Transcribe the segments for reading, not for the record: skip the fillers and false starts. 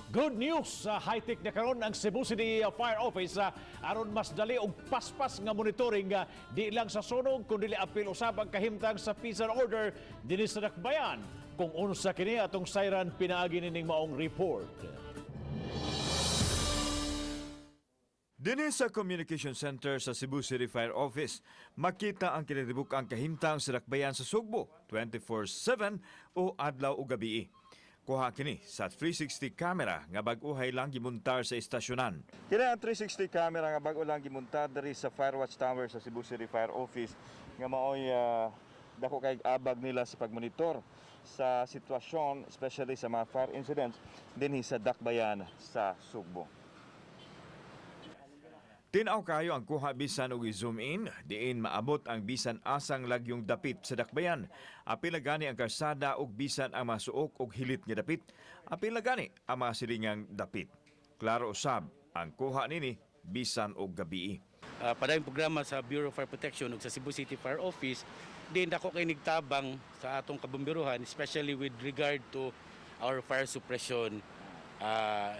Good news sa high-tech na karon ang Cebu City Fire Office aron mas dali og paspas nga monitoring di lang sa sunog kundi apil usab ang kahimtang sa peace and order dinhi sa dakbayan. Kung unsa kini, atong sayran pinaagi nining maong report. Dinhi sa Communication Center sa Cebu City Fire Office, makita ang kinatibuk ang kahimtang sa dakbayan sa Sugbo 24/7 o adlaw o gabi. Kuha kini sa 360 camera nga bag-ohay lang gimontar sa istasyonan. Kini ang 360 camera nga bag-o lang gimontar diri sa Firewatch Tower sa Cebu City Fire Office nga maoy dako kay abag nila sa pagmonitor sa sitwasyon, especially sa mga fire incidents dinhi sa dakbayan sa Sugbo. Tinaw kayo ang kuha bisan og i-zoom in, diin maabot ang bisan asang lagyong dapit sa dakbayan. Apil na gani ang karsada ug bisan ang masuok og hilit nga dapit. Apil na gani ang mga silingang dapit. Klaro usab ang kuha nini bisan og gabii. Padayong programa sa Bureau of Fire Protection ug sa Cebu City Fire Office din, dako kay nigtabang sa atong kabomberohan, especially with regard to our fire suppression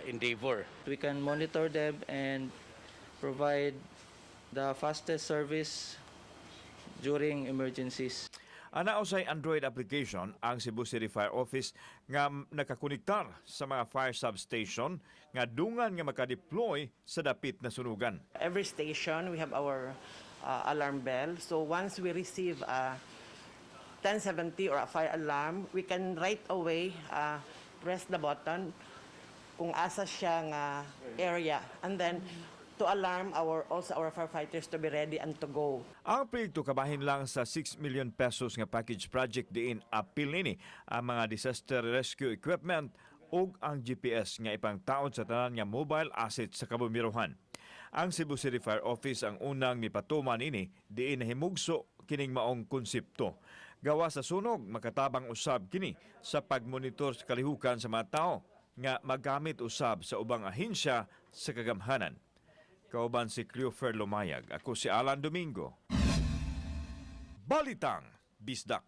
endeavor. We can monitor them and provide the fastest service during emergencies. Ana usay Android application ang Cebu City Fire Office nga nakakonektar sa mga fire substation nga dungan nga makadeploy sa dapit na sunugan. Every station, we have our alarm bell. So once we receive a 1070 or a fire alarm, we can right away press the button kung asa siya nga area. And then to alarm our also our firefighters to be ready and to go. Ang proyekto kabahin lang sa 6 million pesos nga package project diin apil nini ang mga disaster rescue equipment ug ang GPS nga ipangtaod sa tanan nga mobile assets sa kabomberohan. Ang Cebu City Fire Office ang unang mipatuman ini diin nahimugso kining maong konsepto. Gawa sa sunog, makatabang usab kini sa pagmonitor sa kalihukan sa mga tao nga magamit usab sa ubang ahensya sa kagamhanan. Kauban si Cleofer Lumayag. Ako si Alan Domingo. Balitang Bisdak.